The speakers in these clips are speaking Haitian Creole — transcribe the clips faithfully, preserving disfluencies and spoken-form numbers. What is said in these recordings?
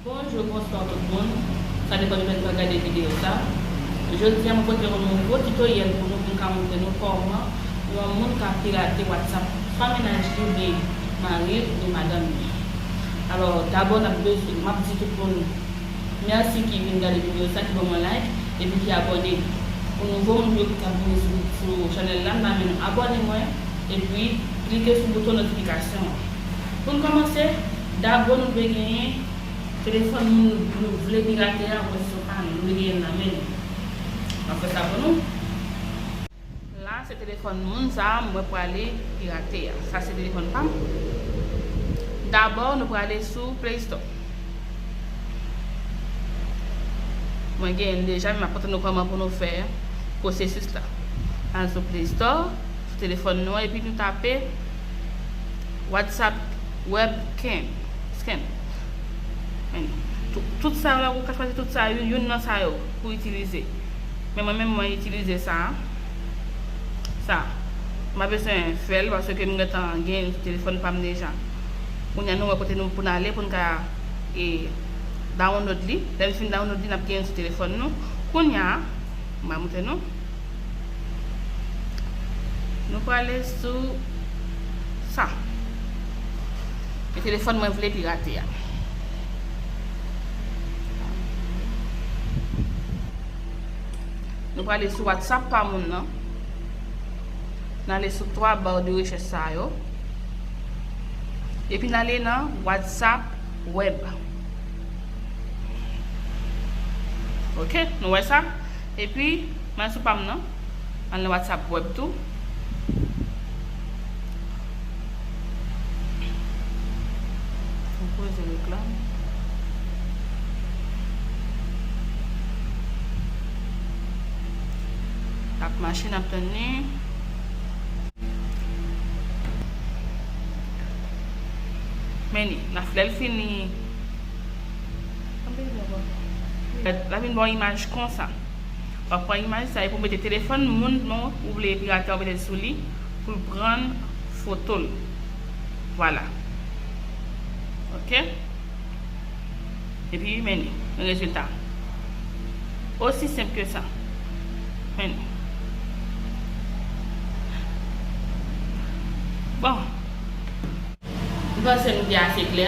Bonjou, bonswa tout moun. Sa depann de lè n va gade videyo sa. Jodi a, mwen pote yon nouvo titoryèl pou nou, pou m ka montre nou kòman yon moun ka pirate WhatsApp, swa mennaj li oubyen mari l oubyen madanm li. Alò, dabò, n ap bezwen, m ap di tout moun mèsi ki vin gade videyo sa, ki ban mwen like, epi ki abòne. Pou nouvo moun yo ki t ap vini sou, sou chanèl la, m ta renmen nou abòne mwen, epi klike sou bouton notifikasyon an. Pou n kòmanse, dabò nou dwe genyen telefòn moun nou vle pirate a, oubyen si se pa nou, nou dwe genyen l nan men nou. N ap fè sa pou nou. La, se telefòn moun sa a mwen prale pirate a. Sa se telefòn pa m. Dabò, nou prale sou Play Store. Mwen genyen l deja, men m ap montre nou kòman pou nou fè pwosesis la. Al sou Play Store, sou telefòn nou an, epi nou tape WhatsApp Web Scan. Scan. Men, tou-, tout sa yo la, ou ka chwazi tout sa, youn, youn nan sa yo pou itilize. Men mwen menm, mwen itilize sa. Sa. M pa bezwen fè l paske m gentan gen sou telefòn pa m deja. Kounye a, nou wè kote nou pou n ale pou n ka, e, download li. Lè n fin download li, n ap gen l sou telefòn nou. Kounye a, m a montre nou. Nou prale sou sa. E telefòn mwen vle pirate a. Nou prale sou WhatsApp pa moun nan. N ale sou twa ba de rechèch sa yo. Epi n ale nan WhatsApp Web. Ok, nou wè sa? Epi, m al sou pa m nan. Al nan WhatsApp Web tou. Konpoze reklam. L ap mache, n ap tann li. Men li, n ap lè l fini. L ap vin ba w imaj konsa. W ap pran imaj sa epi w mete telefòn moun non ou vle pirate a, w mete l sou li pou l pran foto l. Vwala. Ok? Epi men li, men rezilta. Osi senp ke sa. Men li. Bon. M panse nou te ase klè.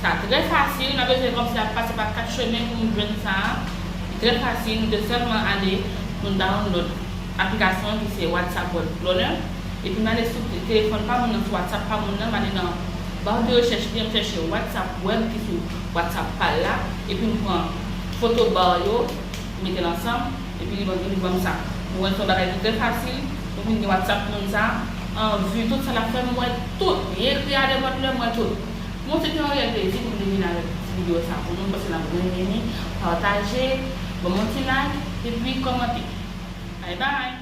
Sa trè fasil, n a bezwen kòmsi ap pase pa kat chemen pou nou jwenn sa. Li trè fasil, nou te sèlman ale, nou download aplikasyon an ki se WhatsApp Web Cloner. Epi m ale sou te-, telefòn pa moun nan, sou WhatsApp pa moun nan, m ale nan ba de rechèch li an, m chèche WhatsApp Web ki sou WhatsApp pa l la, epi m pran foto ba yo, m mete l ansanm, epi li ban, li ban m sa. Nou wè se yon bagay ki trè fasil, nou vin gen WhatsApp moun sa, an vi tout sa l ap fè, m wè tout, li ekri a nenpòt lè, m wè tout. Bon, se te yon reyèl plezi pou m te vin avèk ti videyo sa pou nou, m panse n ap renmen li, pataje, ban m yon ti like, epi kòmante. Bye bye!